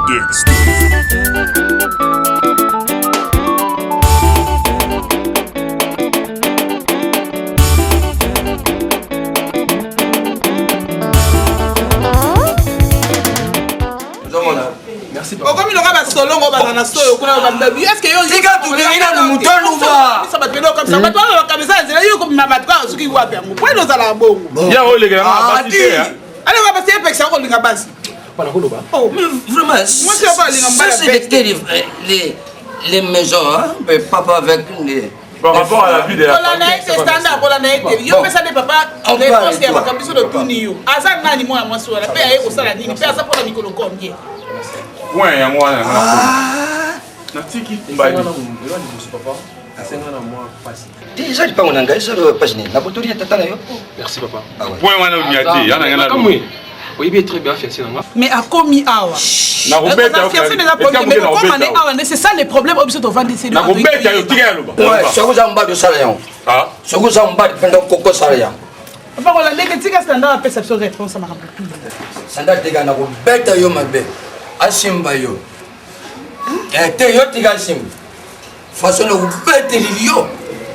Okomi loka basolongo baza na soyo kuna bababi eske yo tika tulingi nanu moto aluba bato pene okamisa bato wana bakamisa nzela yo kobima bato kaka soki wapi yango po ene ozalaka bongo ya olekelanga basi te aleka basi epekisa kolinga basi oh. Vraiment, ça c'est les, les, les maisons, hein, mais papa avec les, par rapport à la vie de la kolanda ye te standard kolanda ye te yo pesa nde papa réponse ya makambo biso totuni yo aza nani mwana mwasi wana mpe aye kosala nini mpe aza mpona mikolo combien point yango wana natiki mbadi te eza lipango na ngai eza pasi nini nakotoli ya tata na yo merci papa point wana olinga te ya na ngai na oyebi très bien fiancé na nga mais akomi awa nakobeta fiancé eza problème mais kokoma ne awa nde c'est ça le problème oyo biso tovandisi nakobeta yo tika ya loba soki oza mobali osala yango soki oza mobali mpenza koko osala yango papa kolanda ete tika standard apesa biso réponse ya makambo standard tika nakobeta yo mabe asimba yo te yo tika asimba façon nakobeteleli yo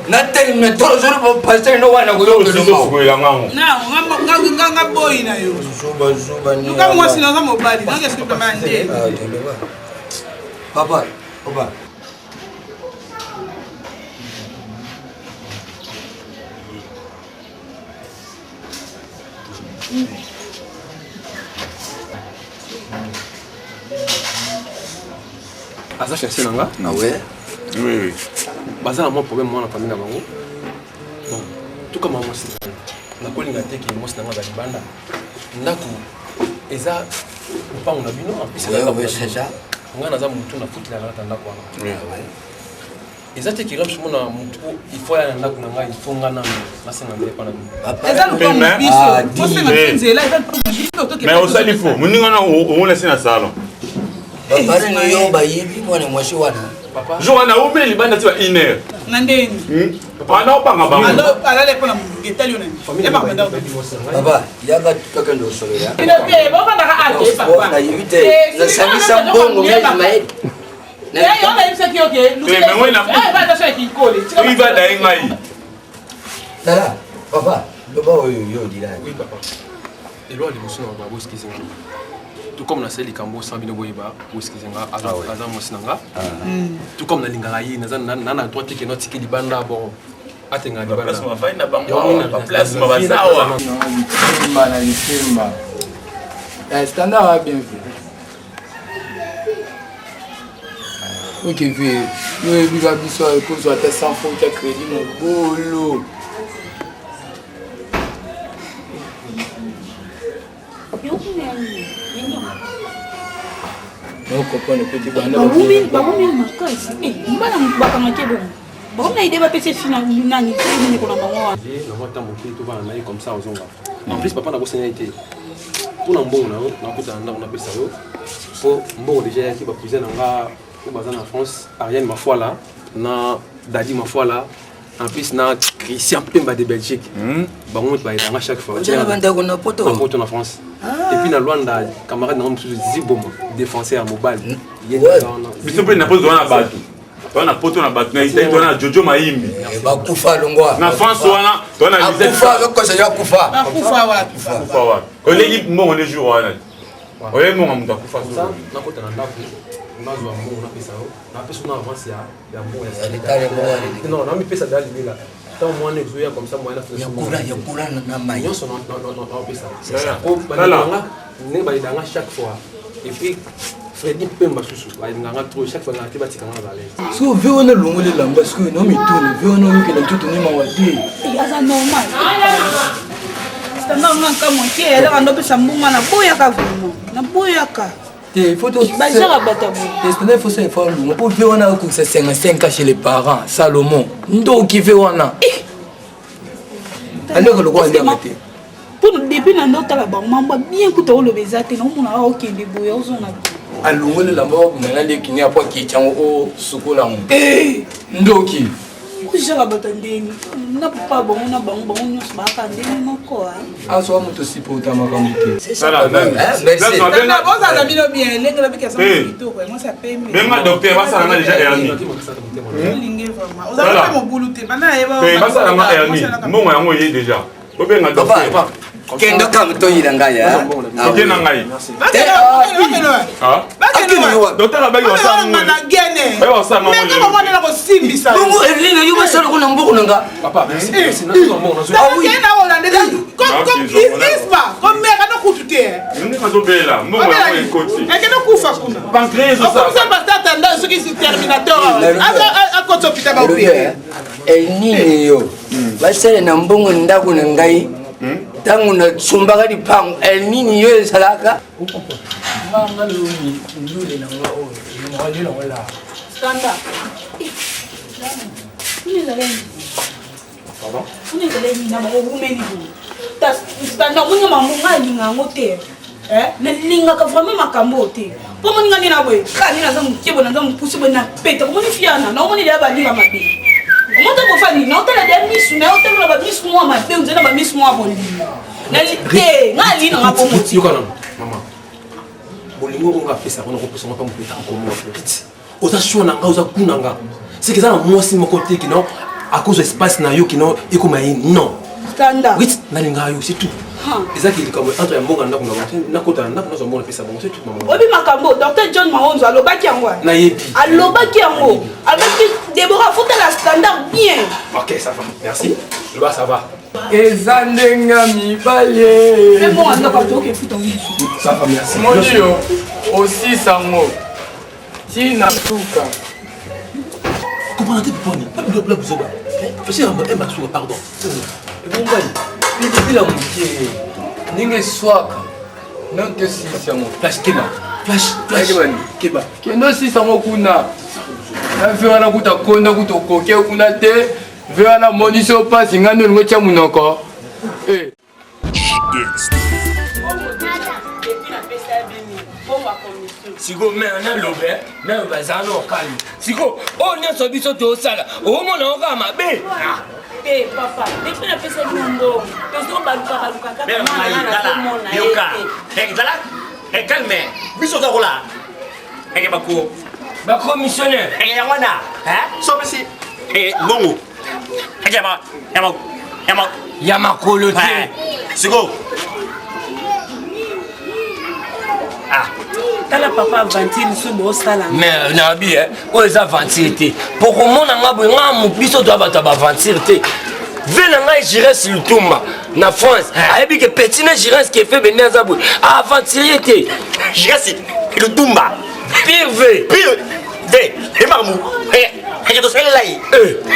natelemi na tolo zolo bopasteur no wana koyokelomanga boyi na yo luka mwasi naza mobali nde papa papa Aza fiancé na nga. Ah ouais? Oui, oui. Baza na mwa problème mwana famille na bango. Bon, tout comme mwasi na ngai. Nakolinga te ke mwasi na nga aza libanda. Ndako eza lopango na bino en plus eza ouais, c'est ça. Nga naza mutu na futelaka kaka ndako wana. Oui. Ah ouais. Eza te ke lobi mona mutu il faut aya na ndako na ngai, il faut nga nanu nasenga nzela epa na bino. Eza lopango biso osenga biso nzela eza lopango biso toke. Mais osali faux moninga na omona se na salon. Bapare na yo bayibi mwana mwasi wana. Jour wana omeli libanda ti ba une heure. Na ndeni. Wana obanga bango. Alala mpo na molunge etali yo na Papa, yaka tokende kosolola. Bino te bofandaka ate papa. Nayebi te nasangisa mbongo ngai Ismaël. Iva daye ngai. Tala, papa, loba oyo yo odila. Oui, papa. Eloko ya liboso na baba boeskize nga. Tout comme nasali likambo sans bino boyeba, boeskize nga aza mwasi na nga. Tout comme nalingaka ye, naza na na droit te ke natiki libanda bon. Atenga libanda. Place bazawa. Litemba na litemba. Standard a bien vu. Ok vie, yo oyebi ka biso ekozwa ata 100 francs ya crédit mobolo. Okoprendre pe te banda babomi makasi bana bakangaki bongo bakomi na ide bapesi fi nani ndeko na bango wana na mwa ntango moke tobana na ye comme ça ozonga en plus papa nakosani ye te mpo na mbongo na yo nakota na ndako napesa yo mpo mbongo deja eyaki bacousin na nga oyo baza na France Ariane Mafuala na Dadi Mafuala en plus na Christian Pemba de Belgique bango moto bayedanga chaque fois Ozala bandako na poto na poto na France et puis na Luanda camarade na nga mosusu Ziboma défenseur ya mobali ye biso mpe na poto wana bato toza na poto na bato na Italie toza na Jojo Mayimbi bakufa longwa na France wana toza na akufa okosa yo akufa akufa wapi akufa wapi oleki mbongo nde jour wana oyebi mbongo moto akufa nakota na ndako nazwa mbongo napesa yo napesa na avance ya mbongo ya non namipesa da libela ntango mwana ezoya comme ça mwana ya kula na mai nyonso naopesa po bandekanga ndenge balelanga chaque fois et puis Freddy Pemba susu balinganga trop chaque fois ngaka te batikanga na balese sikoyo ve wana elongoli elamba sikoyo na mituni ve wana oyokela nzoto ne mawa te aza normal standard nga nkamwa te elaka ndopesa mbongo naboyaka vraiment naboyaka te faut bazaka bato ya boye standard faut sala effort longo mpo ve wana akokisa 55 chez les parents Salomon ndoki ve wana aleka lokola aliaka te mpo depuis na ndotala bango mambo bien kuta oloba eza te naomona okende boye ozonga alongoli elamba obima na leki ne apo akiti yango osukola yango ndoki. Ozala bato ya ndenge na papa bango na bango bango nyonso baaka ndenge moko. Azwa moto sipota makambo te. Bozala bino bien, elenge nabiki aza kitoko, mwasi ya pembe. Benga docteur basala nga déjà hernie. Olinge vraiment ozala mpe mobulu te banda nayeba. Basala nga hernie, mbongo yango eye déjà, bobenga docteur. Kendo kama toyila ngai. Oke na ngai. Docteur abaki wasala kosimbisa. Bongo Eveline, yo basala kuna mboko na nga. Isba komeka no kutu te. Azobela, mbongo yango ekoti. Ekende kufa kuna. Okomisa pasteur tanda soki terminateur akoti hôpital baopere. Enini yo basala na mbongo ndako na ngai ntango nasumbaka lipango, enini yo ezalaka. Nga lole na nga oyo nango la. Kanda. Kuna ezalaki, kuna ezalaki na bango rumeli boye. Standa, omoni makambo nga alinga yango te. Nalingaka vraiment makambo oyo te, mpo moninga nde na boye ka nde naza moke boye, naza mokuse boye, na peta omoni fiana na omoni deya balinga mabe. Omoni ntango ofandi na otala deya misu na yo, otala bamisu mwa mabe, ozali na bamisu mwa bolingo te. Nga alingi nanga bongo te. Yoka nano mama, bolingo oyo nga apesaka na kopesa ngo mpa moto etaka komona oza shwa na nga, oza ku na nga, seke eza na mwasi moko te kino akozwa espace na yo kino ekoma ye non. Kanda. Wit nalingaka yo, c'est tout. Ezaki likambo entre ya mbongo na ndako na bango, nakota na ndako, nazwa mbongo, napesa bango, c'est tout mama. Oyebi makambo docteur John Maonzo alobaki yango? Nayebi. Alobaki yango, alobaki Debora futala standard bien. Ok, ça va, merci. Loba ça va. Eza ndenge mibale. Mpe mbongo ya ndako atoki efuta misu. Ça va, merci. Moni yo osisango ntina suka. Comprendre te poni babilo buzoba pesi basuka, pardon. Ebongai pilipili ya moke ndenge eswaka non te, osisi yango. Flash, keba, flash, flash, keba. Kende osisi yango kuna na ve wana, kuta konda kuta okoke kuna te, ve wana monisi yo mpasi, ngai nde olingo otya monoko. Sikoyo me nalobe nayo baza na okali sikoyo oyo nyonso biso tosala, omona ngo kaka mabe. Te papa, depuis napesa bino mbongo, tozobaluka baluka kaka mwana nazomona ye te. Zala calme, biso tokola eke bako bacommissionnaire. Yango wana so pesi mbongo eke yama ya makolo te. Sikoyo. Tala papa, aventure lisusu bosala. Mais nabi oyo eza aventure te, po komona nga boye, nga biso toya bato ya baaventure te. Ve na ngai Gires Lutumba na France ayebi ke petit na Gires kefe bende aza boye, aventurier te. Gires Lutumba. Pire ve. Pire ve emakambo eke tosalela ye,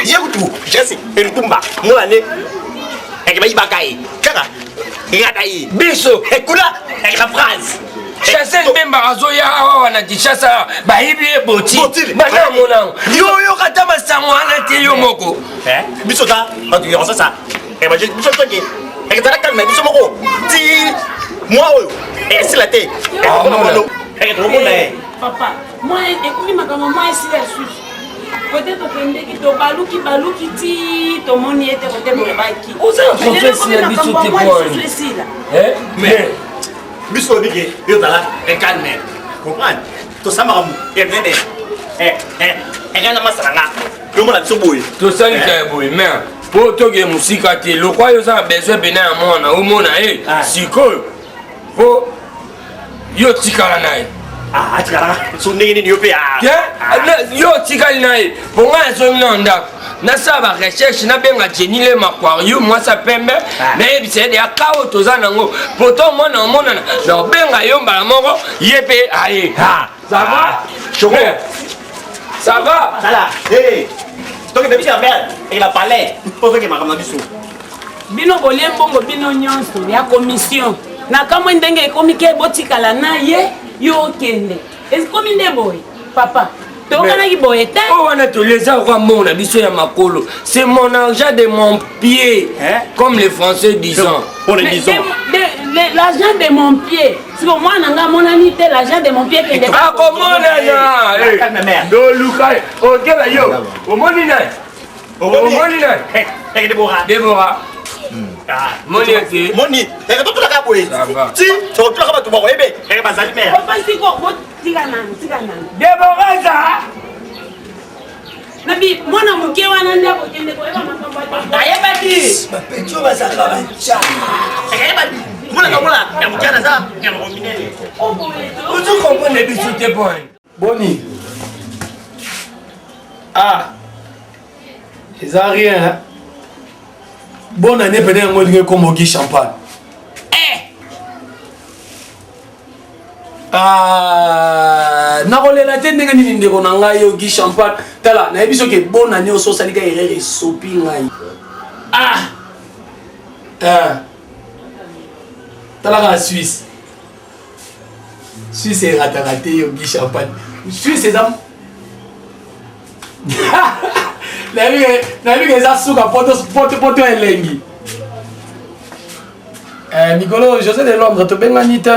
ye kutu Gires Lutumba mona ne eke bayibaka ye kaka ngata ye. Biso kuna eke na France. Chancel Mbemba azoya awa na Kinshasa, bayibi ye boti bana amonango, yo oyoka ata masango wana te yo moko. Biso ta bato ya kosasa biso toke ekezala calme, biso moko ti mwa oyo esila te, tokomona ye. Papa, mwa ekomi makambo mwa esila susu kote tokendeki, tobaluki baluki ti tomoni ye te kote bolobaki. Oza na confiance na biso te. Lisusu esila. Mais biso olobi ke yo ozala calme, comprendre, tosambaka nene engai na masala nga, yomona biso boye. Tosalika ya boye, mais mpo tokee mosika te, lokwa yo oza na besoin pena ya mwana, omona ye sikoyo, mpo yo tikala na ye. Atikala so ndenge nini yo mpe? Te, yo otikali na ye, mpo ngai nazongi na ndako, nasala barecherche, nabenga Jenny le Maquario, mwasi ya pembe, nayebisa ye deya ka oyo toza nango, po to mwana omonana, nakobenga yo mbala moko, ye mpe aye. Ça va? Choco. Ça va? Tala, tokende biso ya mare eke na palais mpo toke makambo na biso. Bino bolie mbongo bino nyonso ya commission na kamwe, ndenge ekomi ke botikala na ye, yo okende, ekomi nde boye papa, toyokanaki boye te. Oyo wana tolie eza lokola mbongo na biso ya makolo, c'est mon argent de mon pied, comme les Français disant. L'argent de mon pied, siko mwana nga amonani te, l'argent de mon pied kende. Akomonana, doluka ye, okeba yo omoni naye. Omoni nani? Debora. Debora. Moni ete. Moni, totulaka boye. Ti, totulaka bato bakoyebe. Bazali mère. Papa siko, tika nanu, tika nanu. Debora za. Nabi mwana moke wana nde akokende koyeba makambo ayebaki. Bapeti oyo bazalaka baca. Ayebaki. Mwana kamona ya moke aza ya minene. Ozo comprendre biso te boy. Boni. Ah. Eza rien hein. Bonne année pene yango elingi ekoma ogi champagne. Eh. Ah, nakolela te ndenge nini ndeko na ngai ogi champagne. Tala, nayebi soki bonne année oso osalika erreur esopi ngai. Ah. Eh. Tala kaka Suisse. Suisse erataka te yo Guy Champagne. Suisse eza nayebi ke eza suka poto poto poto elengi. Eh, mikolo José de Londres tobengani te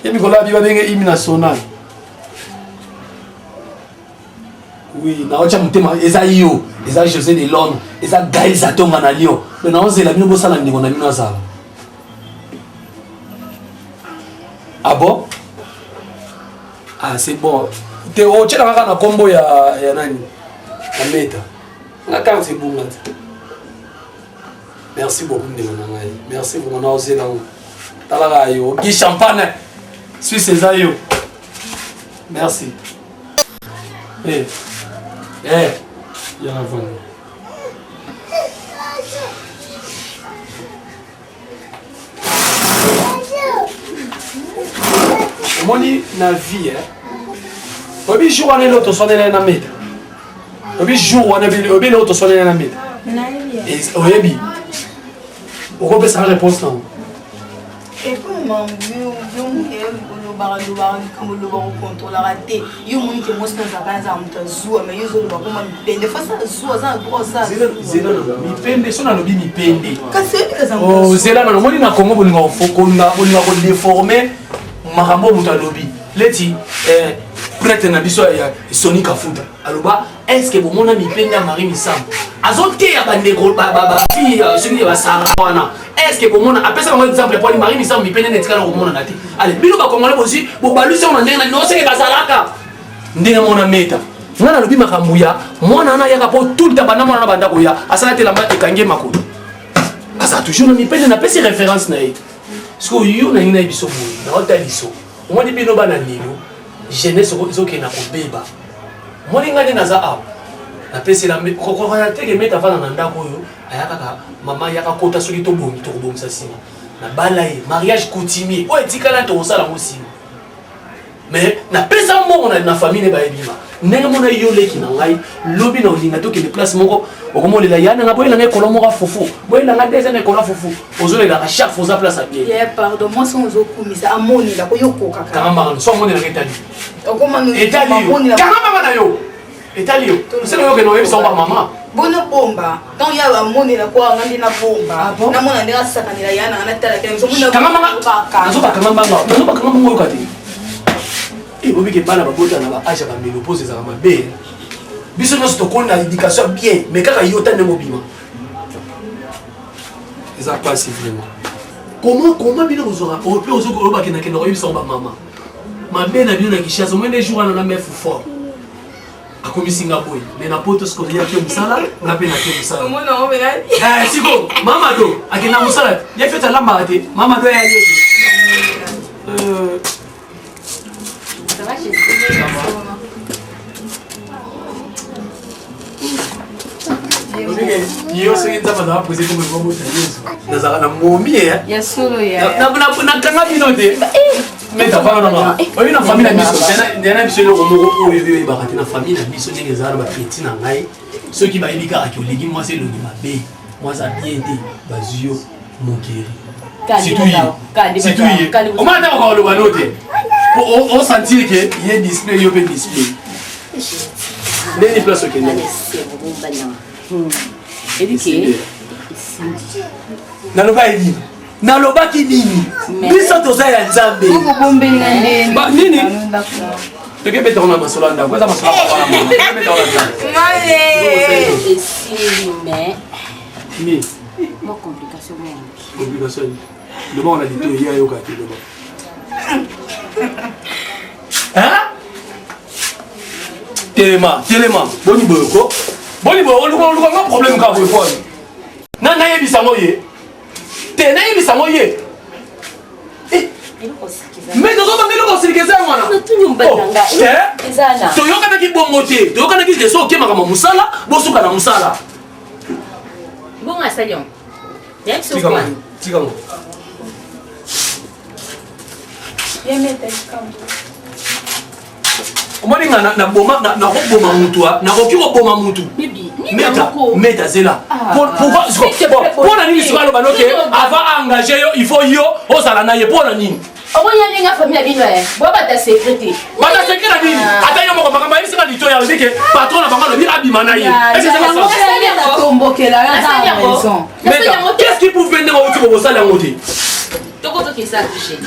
ye mikolo abi babenge hymne national. Oui, naotya motema eza yo eza José de Londres eza Gaël Zatonga na Lyon mais naozela bino bosala ndeko na bino azala Ah bon? Ah c'est bon. Te otyela kaka na kombo ya ya nani? Ya Meta. Nga carte ebunga te. Merci beaucoup ndeko na ngai. Merci vraiment na ozela ngo. Tala kaka yo. Guy Champagne. Suisse eza yo. Merci. Eh. Eh. Yana vanda. Omoni na vie eh? Oyebi jour wana eloko toswanela na meta. Oyebi jour wana oyebi eloko toswanela na meta. Oyebi. Okopesa réponse nango. Ekoma yo olobaka lobaka likambo oloba kokontrolaka te yo omoni ke mwasi nazalaka azala moto azuwa mai yo ozoloba koma mipende fasi azuwa aza na droit zela mipende so nalobi mipende kasi oh, zela nano omoni na congo bolinga kodeforme makambo oyo moto alobi leti eh, prêtre na biso ya soni kafuta aloba estce bomona mipende ya marie misambo azoteya bandeko bafille euh, soki ya basara wana estce bomona apesa bango exemple pwani marie misambo mipende na etikala komonana te ale bino bakongole bozwi bobalusi yango na ndenge na bino oseke bazalaka ndenge mona meta nga nalobi makambo ya mwana wana ayaka mpo tout le temps banda mwana na banda koya asala te elamba ekangi ye makolo aza toujours na mipende napesi référence na ye sikoyo yo nalingi nayebi biso boye naotaliso omoni bino bana lelo jeunesse ezokende na kobeba omoni ngai nde naza awa napesela kokoka teke meta avanda na ndako oyo aya kaka mama yaka kota soki tobongi tokobongisa nsima nabala ye mariage coutumier oyo etikala tokosala yango nsima mais napesa mbongo na, na famille ne bayebi nga ndenge mona yo leki na ngai lobi na olinga tokende place moko okomolela ya nanga boyela ngai ekolo moko fufu boyela ngai deuxième ekolo fufu ozolelaka chaque fois oza place ya bien yeah, pardon mwasi oyo ozokumisa amonela ko yo okokaka kanga mbanga so amonelaka etali etali yo kanga mbanga na yo etali yo sele oyo okende oyebisa ngo bamama bono bomba ntango ya amonela ko anga nde nabomba ah namona ndenge asakanela ya nanga natalakazobakanga mbanga nazobakanga mbanga oyoka te ebobike eh, bana babota na baage ya baménopause ezalaka mabe biso nyonso tokoli na éducation ya bien mais kaka yo ta ndenge obima eza mpasi vraiment comment comment bino bozwaka mpe ozokendakenda koyebisa ngo bamama mabe na bino na kinshasa omoni nde jour wana na mefu fort akomisi nga boye me na poto sikoyo ye ake mosala nga mpe nake mosala eh, siko mama do akenda mosala te ye fete alambaka te mama do ayali ete euh. Yo soki nzambe azalaka pose kombo ebobota yesu nazalaka na momi nakanga bino te meta vana na oyebi na famille na biso na biso eloko moko oyo oyo oyebaka te na famille na biso ndenge ezala na bapeti na ngai soki bayebi kaka ke olingi mwasi elongi mabe mwasi abien te bazwi yo mokeri surtout ye omona ntango koloba no te po osentir ke ye display yo mpe display ndeni place okende nalobaki nini nalobaki nini biso toza ya nzambe nini? Tokebeta ngo na masolo ya ndako, eza masolo ya papa na mama. Tokebeta ngo na ndako. Esili mais Nini? mwa complication mwa moke. Complication nini? Loba ngo na litoyi, ye ayoka te, loba. Hein? Telema, telema. Boni boye ko? Boni boye, oluka oluka nga problème kaka boye po nini? Na nayebisa ngo ye. Te nayebisa ngo ye. Mais tozobanga eloko osilika eza yango wana toyokanaki bongo te toyokanaki te so oke makambo mosala bosuka na mosala bongo asali yango tikango omoni nga nakoboma mutu nakoki koboma mutu meta meta zela mpo na nini sikoyo aloba noke avant engage yo il faut yo ozala na ye mpo na nini omoni ya ndenge famille ya bino eh bobata secret te bata secret na nini ah. ata yo moko makambo ayebisi nga litoyi alobi ke patron na bango alobi abima na ye qu'est-ce qui prouve ndenge outi kokosala yango te tokotokisa touche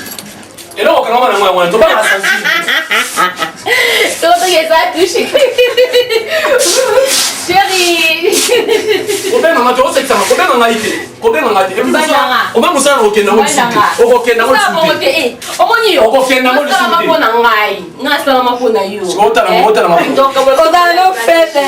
eloko okangama nango yango wana tobanga sensible tokotokisa touche chéri kobenga nga te osekisanga kobenga ngai te kobenga ngai te oba mosala na kokenda ngo lisusu te okokenda ngo lisusu te eh, omoni yo okokenda ngo lisusu te mpo na ngai ngai asalama mpo na yo otala otala ozala no fete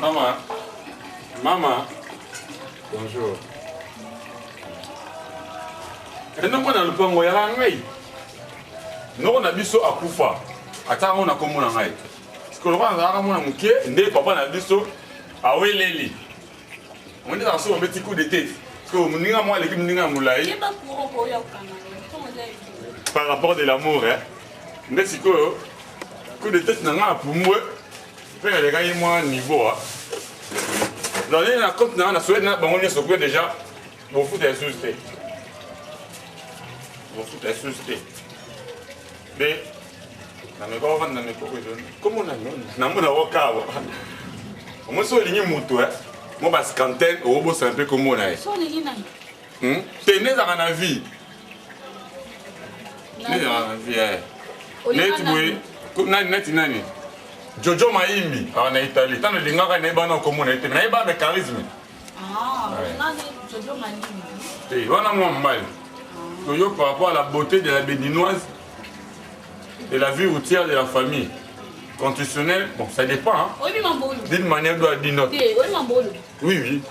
Mama, mama, bonjour. Eno mwana lupango ya ngai. Noko na biso akufa. Ata yango na kombo na ngai. Sikoyo lokola nazalaka mwana moke nde papa na biso aweleli. Omoni ezalaka soki obeti coup de tete. Sikoyo moninga moko aleki moninga ya molai. Par rapport de l'amour, hein. Nde sikoyo coup de tete na ngai apumbwe mpe nalekaki mwa niveau ah. Donc ndenge na compte na ngai na souhaite na bango nyonso kuna déjà bofuta lisusu te. Bofuta lisusu te. Nde nameka ovanda na meko oyo kombo nani namona okawa omoni so olingi moto eh, mo bascantene okobosana mpe kombo na ye hmm? te nde ezalaka na vie nde ezalaka na vie eh. neti boye nani neti nani jojo mayimbi awa na italie ntango olingaka nayebana okomona ye te nayeba me charisme ah, te wana mwa mobali toyo par rapport à la beauté de la béninoise de la vie routière de la famille constitutionnelle bon ça dépend hein. d'une manière ou d'une autre oui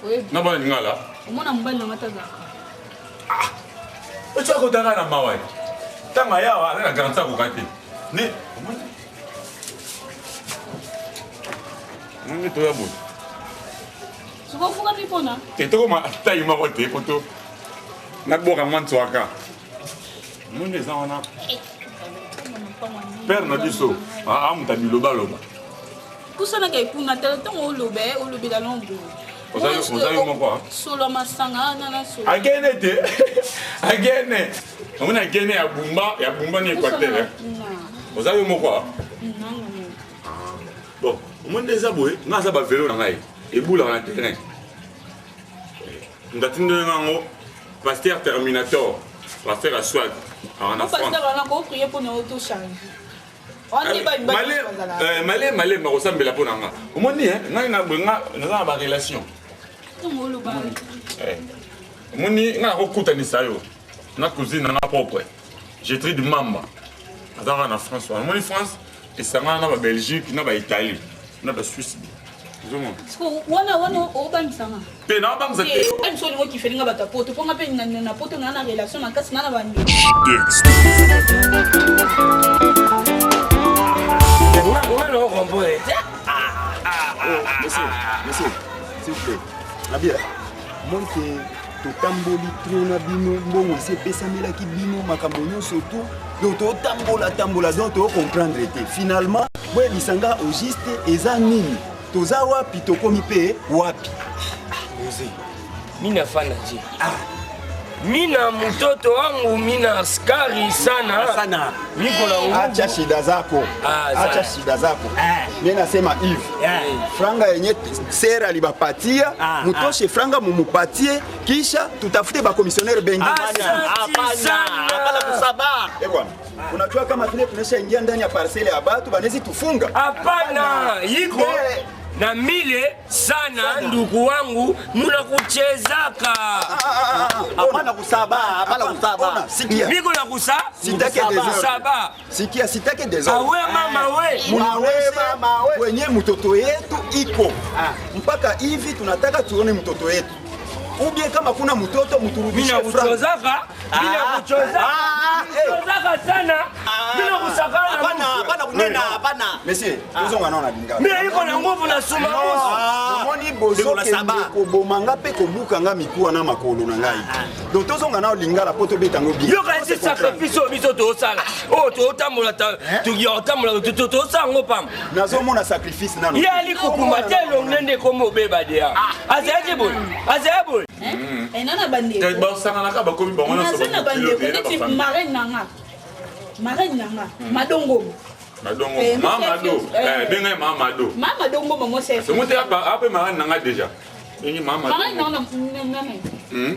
oui na bana lingala omona mobali nanga tazalaka ah otya kotanga na mawa ntango ayawa aza na garanti akoka te ne omoni toya boye sokofukami mpona te tokoma tai moko te po to nabwaka mwa nswaka Monde eza wana. Père na biso amuta bilobaloba. Kusanaka ekuna tala ntango oloba eh, olobela no boye. Oza yo moko ah? Solo masanga wana na solo. Agene te. Agene. Omoni agene ya bumba ya bumba ni Équateur. Eh. Oza yo moko ah? Bon, omoni nde eza boye, nga aza ba velo na ngai. Ebulaka na terrain. Moto atindeli nga yango pasteur terminator pasteur ya swag awa na France pasteur wana ko prier pona yo to changer male male makosambela mpo na nga omoni ngai na nga naza na barelation. Omoni nga nakokutanisa yo na cousine na nga propre Gertrude Mamba azalaka na France wana. Omoni France esangana na ba Belgique na ba Italie na ba Suisse. Ozomona? Wana wana obangisanga. Te na obangisa te. Ani so olingo kifeli nga bato ya poto mpo nga mpe na poto naa na relation makasi naa na bandeko. Nga na okomprendre te. Monsieur, monsieur, s'il vous plaît. Nabia, moi ke totamboli trop na bino mbongo esi epesamelaki bino makambo nyonso tu donc totambola tambola donc tocomprendre te finalement boyebisa nga au juste eza nini toza wapi tokomi mpe wapi. Mzee, mina fana je mina mtoto wangu mina askari sana sana niko na nguvu. Acha shida zako, Ah, acha sana. shida zako. Mimi nasema hivi, franga yenye sera alibapatia mutoshe franga mumupatie, kisha tutafute bakomisionere bengine. Asante sana. Hapana kusaba. Eh bwana, unajua kama vile tunaishaingia ndani ya parcele ya batu banezi tufunga. Hapana, iko Eh. na mile sana ndugu wangu munakuchezaka. Hapana kusaba, hapana kusaba. Ona, sikia. Miko na kusa Sitake desordre. kusaba. Sikia, sitake desordre. Awe mama we. Munaoneshe kwenye mtoto yetu iko mpaka hivi tunataka tuone mtoto yetu ubie kama kuna mtoto muturudishe Mina franga. kuchozaka, mina kuchozaka, kuchozaka sana. Mina kusakana. Hapana, hapana kunena, hapana. Monsieur, tozonga nao na lingala. Mina iko na nguvu na suma musu. Omoni Ndeko na bozokende saba. koboma nga mpe kobuka nga mikuwa na makolo na ngai donc tozonga nao lingala mpo tobeta yango bien. Yo kasi sacrifice oyo biso tozosala oyo tozotambola totambola tozosala yango pamba. Nazomona sacrifice nano. Ye ali kokuma te elongi nde ekoma obeba deya azalaki boye azali boye. Na na bandeko. Basanganaka bakomi bango nyonso Naza na bakilo bandeko te, na neti bafamille. marraine na nga. Marraine na nga Madongo. Madongo, Eh, Mama mwasi ya Mado. fiance, eh. Eh, benga ye Mama Mado. Mama Madongo mama mwasi ya Somo te apa ape marraine na nga déjà. Bengi Mama Marraine na Madongo. nga na na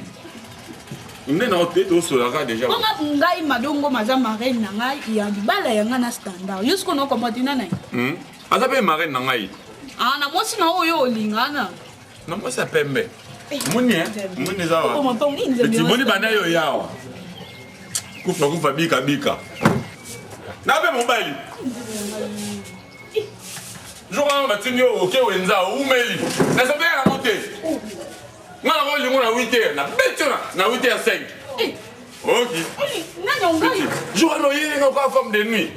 Nde na ote tosolaka déjà. Mama ngai Madongo maza marraine na ngai ya libala ya nga na standard. Yo sikoyo na comprendre na nani? Aza mpe marraine na ngai. Ah na mwasi na oyo olingana. Na mwasi ya pembe. Moni eh? Moni eza wa. Okoma mpango nini nzambe Eti moni ya banda yo yawa. Kufa kufa bika bika. Na mpe mobali. Jour wana batindi yo oke wenza oumeli. Nasepelaka yango te. Nga na kolingo na 8 heures, na beti yo na 8 heures 5. Ok. Nani ongai? Jour wana oyelinga okoa femme de nuit.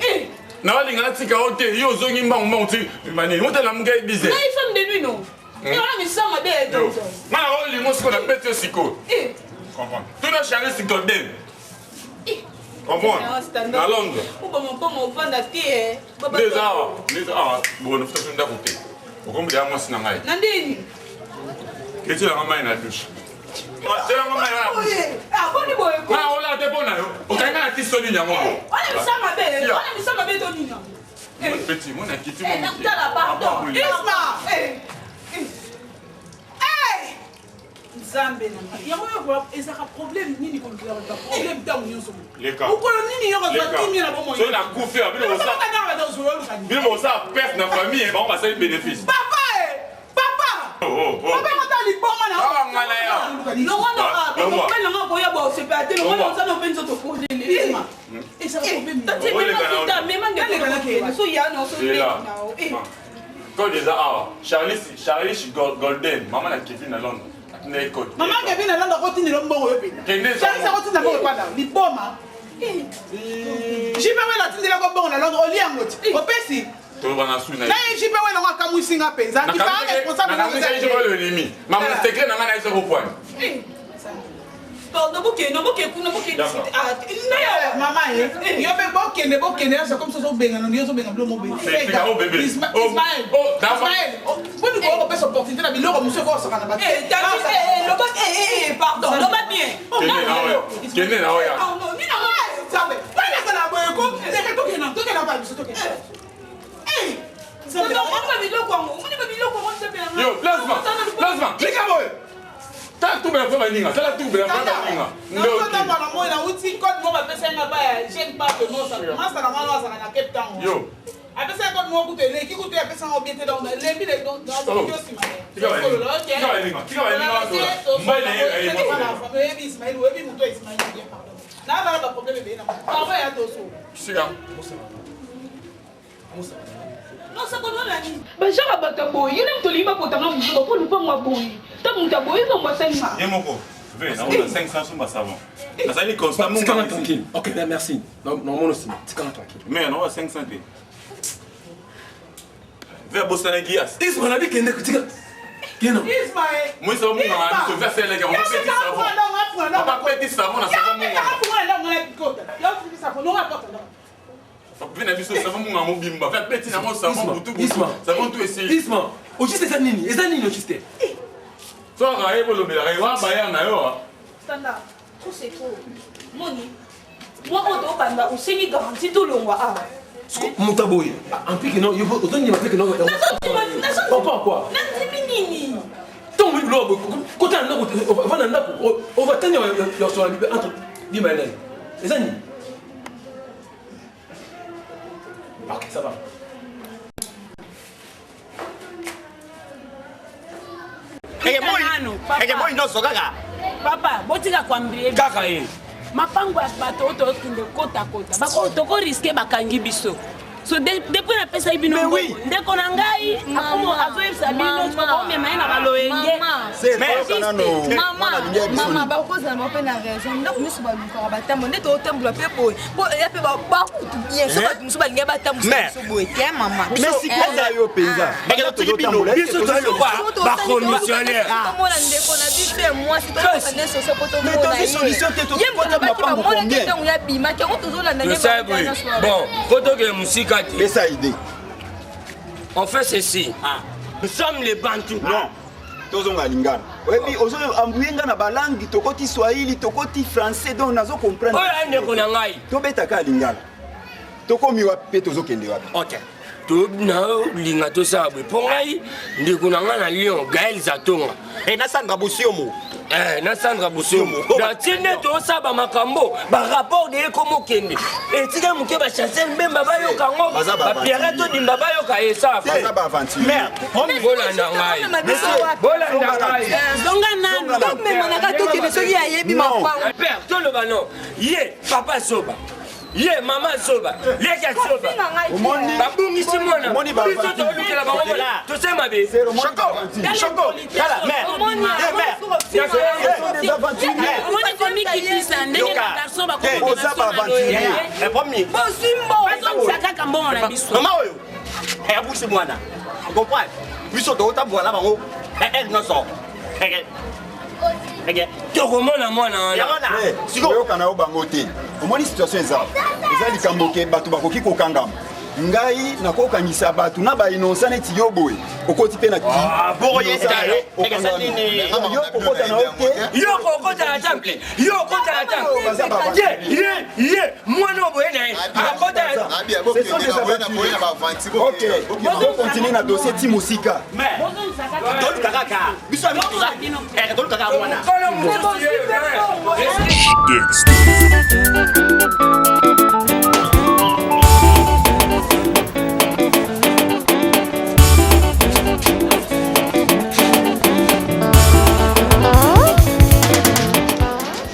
Na balinga natika yo te, yo ozongi mbangu mbangu ti banini. Motala moke 10 heures. Ngai femme de nuit non. Eh wana misala mabe ya Yo. Nga na kolingo sikoyo na beti yo sikoyo. Comprendre. Tuna Charles Golden. Comprendre. Na Londres. Obama mpango ovanda te eh. Baba- Nde eza awa, nde eza awa, bon nafuta so ndako te. Okomi deya mwasi na ngai. Na ndeni. Etielanga mai na douche. Tielanga mai na douche. Ah boni boye ko. Nga olala te mpo na yo. Okangi nga na ti soni yango bo. Wana misala mabe, Tia. wana misala mabe to nini? Petit, mona kiti Eh, mo moke. tala pardon. Isma! Eh. Eh! Nzambe na ngai. Yango oyo ezalaka problème nini kolukela bato problème ntango nyonso boye? Leka. Mokolo nini yo kozwa Leka. kimia na bomoi? Soki nakufi, bino bosa- Bino bosala perte na famille, bango basali bénéfice. Papa eh! Papa! Oh, oh, oh. Papa kota liboma na Awa nga na ya. Longwana Ah, longwa. mobali nanga koya bosepela te longwana Longwa. oza na mpe nzoto polele. Isma. Ezalaka problème nini? Tati Oleka mema na sita oyo. mema ndeko so ya na so Zela. na o. Eh. Code eza awa. Charles, Charles Golden, mama na Kevin na Londres. Atinda ye code. Mama Kevin na Londres akotindela mbongo yo mpenza. Kende eza Charles akotinda mbongo epa na yo. Liboma. JP Wela atindelaka mbongo na Londres olia yango ti. Opesi. Toloba na su na ye. Na ye JP Wela ngo akamwisi nga mpenza. Kipaa responsable na Nakangisaki je vois l'ennemi. Maman secret na nga na ye soko poigne. Pardon bokende bokende kuna bokende. D'accord. Ah na ya mama ye yo mpe bokende bokende nyonso comme soso obengana yo ozobenga bilo mobenga C'est- c'est un bébé. Oh, Ismaël oh, d'abord. Ismaël boni koka kopesa opportunité na biloko mosusu ekosaka na bato Eh tati eh loba eh eh pardon loba bien. Kende na oyo. Kende na oyo. Ah non nina nzambe wana boye ko leka tokenda tokenda pa biso tokenda Nzambe omoni biloko yango omoni biloko yango nzambe na Yo, plasma. Plasma. Klika boye. Tala tube na mpe baninga. Tala tube na mpe baninga. Ndoki. nazotambola moi nauti code mo bapesa nga ba ya jeune pape masa na mwana azalaka na Cape Town. Yo. Apesaka code moko kutu eleki kutu apesaka bien te donc lembi le donc yo nsima oyebi Ismaël oyebi moto ya Ismaël bien pardon nazala ba problème ebele na pardon ya toso sika bagenre ya bato ya boye yo nde moto olingi bakotanga mosuba mpo lupango ya boye ta moto ya boye mambo asalima ye moko ve naona 500 somba savon nazali constat Tikanga tranquille. Ok, merci. Normalement aussi. Tikanga tranquille. Mais naona 500 te ve abosanaki Isma nabi kende tika. Kende. Ismaël moisa omunganga na biso ve asalelaki yango peti savon papa peti savon na savon munganga ve na biso savon munganga mobimba ve apeti nango savon butu butu savon tu esili Isma, ojiste eza nini? Eza nini ojiste? soka ye bolobelaka ye wana baya na yo Standard, trop c'est trop. Moni, moi oyo tobanda osengi garantie tolongwa awa. Moto aboye. En plus que non, yo ozondima te que non. Comprends quoi? Nandimi nini? Ntango moyi biloko kota na ndako ovanda na ndako ovatani ya sola entre bima ya nani? Eza nini? Ok, ça va. Eke moi nyonso kaka papa botika koambrie kaka ye mapango ya bato oyo tokende kotakota tokoriske bakangi biso so depuis napesaki bino mbongo, ndeko na ngai akomo azoyebisa bino tokomema ye na baloyenge mama bakozala bango mpe na raison ndako nyonso balukaka batambola nde totambola mpe boye po eya mpe bakutu bien so bato mosusu balingi batambusa biso boye te mama yo mpenza biso tozali bacommissionnaire tomona ndeko na biso ya mwasi tokende soso po Mais tozwi solution te, tokota mapango combien? ntango ya bimaki yango tozolanda nde tosali boye bon po tokende mosika te pesa idée on fait ceci nous sommes les bantous non tozonga lingala oyebi ozo ambuye nga na balangi tokoti swahili tokoti français donc nazo comprendre oyo aye ndeko na ngai tobetaka lingala tokomi wapi mpe tozokende wapi ok naolinga tosala boye mpo ngai ndeko na ngai na lyon gael zatonga na sandra bosiomo na sandra bosiomo na ti nde tosala bamakambo barapport de ekoma okende etika moke bachancel mbemba bayoka yango Baza ba bapiere todimba bayoka esala Baza ba aventurier. bolanda ngai bolanda ngai zonga nanu tomemanaka tokende soki ayebi mapango père toloba non ye papa zoba ye mama zoba leki azoba babungisi mwana biso tolukela bango mwana tosali mabe omoni komikitisa ndenge bagarçon bakomibazongisa kaka mbongo na biso mama oyo abungisi mwana comprendre biso tokotambola na bango ere nyonso tokomona mwana wana oyoka na yo bango te omoni situation eza eza likambo ke bato bakoki kokangama ngai nakokangisa bato na bainonsa neti yo boye okoti mpe na yo kokota na yo te yo kokota na temple yo okota na temple ye ye ye mwana oyo boye na ye akota Ce sont des aventuriers. Ok, on continue na dossier ti mosika. toluka kaka biso toluka kaka mwana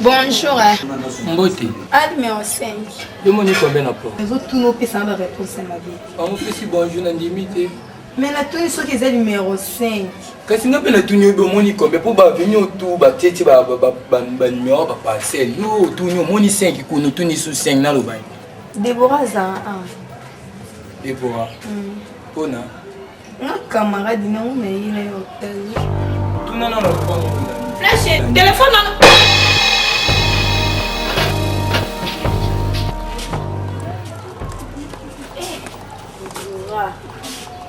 Bonjour. Mbote. A numéro 5. Yo moni combien na po? Ezotuna opesanga ba réponse ya mabe. Amopesi bonjour na ndimi te. Mais natuni soki eza numéro 5. Kasi nga mpe natuni yo omoni combien mpo baveni otu batietie banumero baparcelle yo otuni omoni 5 kuna otuni su 5 naloba ye. Deborah azala awa. Deborah mpona Nga camarade nango na ye na yo otali. Tuna nano lopango kuna. Flash, telefone nano.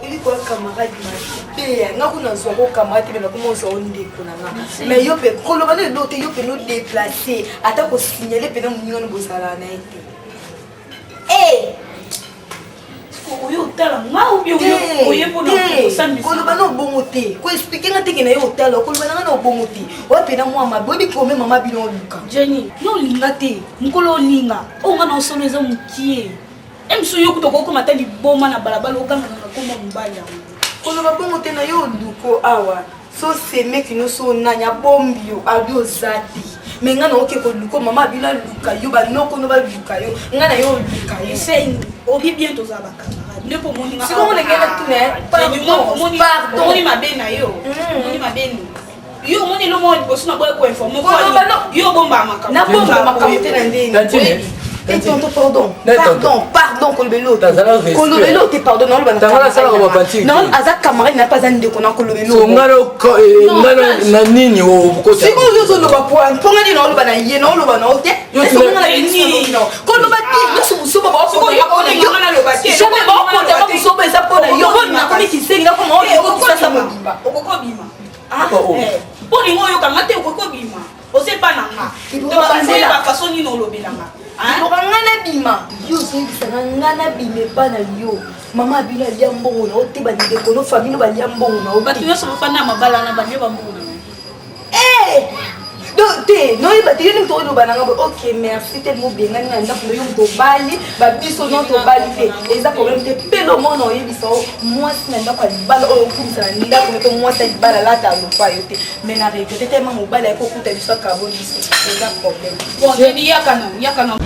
Elikoya camarade mabe nga kuna nazwaka camarade te me nakoma ozwa o ndeko na nga mais yo mpe koloba no eloko te yo mpe no déplace ata kosignale mpena moninga no bozalaka na ye te oyo otala nga obi oye mpona kosambisa koloba na obongo te koexplike nga teke na ye otala koloba na nga na obongo te oya mpena mwa mabe oyebi kome mama bino oluka Jenny yo olinga te mokolo olinga oyo nga na osolo eza mokie. Emisu yo kuta okokoma ata liboma na balabala ogangaka komba mobali yango. Koloba bongo te na yo oluko awa. So semeki no so nani abombi yo abi oza te. Me nga na oke koluko mama abino aluka yo banoko no baluka yo nga na yo oluka yo. Essaye obi bien tozala ba camarade nde po omoni nga. Sikoyo ndenge na tuna eh. Pardon, pardon. Omoni mabe na yo. Omoni mabe ni. Yo omoni eloko moko liboso na boya koinforme yo obomba makambo. Nabomba makambo te na ndenge. Eh, tonton, pardon. Pardon, pardon, kolobelo te. Kolobelo te, pardon, naoloba na camarade. Non, aza camarade na pas ndeko na kolobelo. Ngalo ngalo na nini okota. Sikoyo yo ozoloba po mpo nga nini naoloba na ye, naoloba na yo te. Koloba te, nyonso busoba jamais baokota busoba eza mpo na yo. Nakomi kisengi nakoma oyo okosasa mobimba. Okoki obima. Mpo olingi oyoka nga te, okoki obima. Oza epa na nga. Oyeba façon nini olobela nga. Oka nga nabima. Yo ozoyebisaka nga nabima epa na yo. Mama abino alia mbongo na yo te, bandeko no famille no balia mbongo na yo. Bato nyonso bafanda mabala na balia bambongo na yo. Eh! Donc te noyeba te yo nde moto oloba na nga boye ok merci te mobengani na ndako na yo moto obali babiso no tobali te eza problème te mpe lomona oyebisa o mwasi na ndako ya libala oyo okumisa na ndako na to mwasi ya libala alata alopa yo te mais na regrete tellement mobali ayaki kokuta biso akaboli biso eza problème bon yaka na yaka na.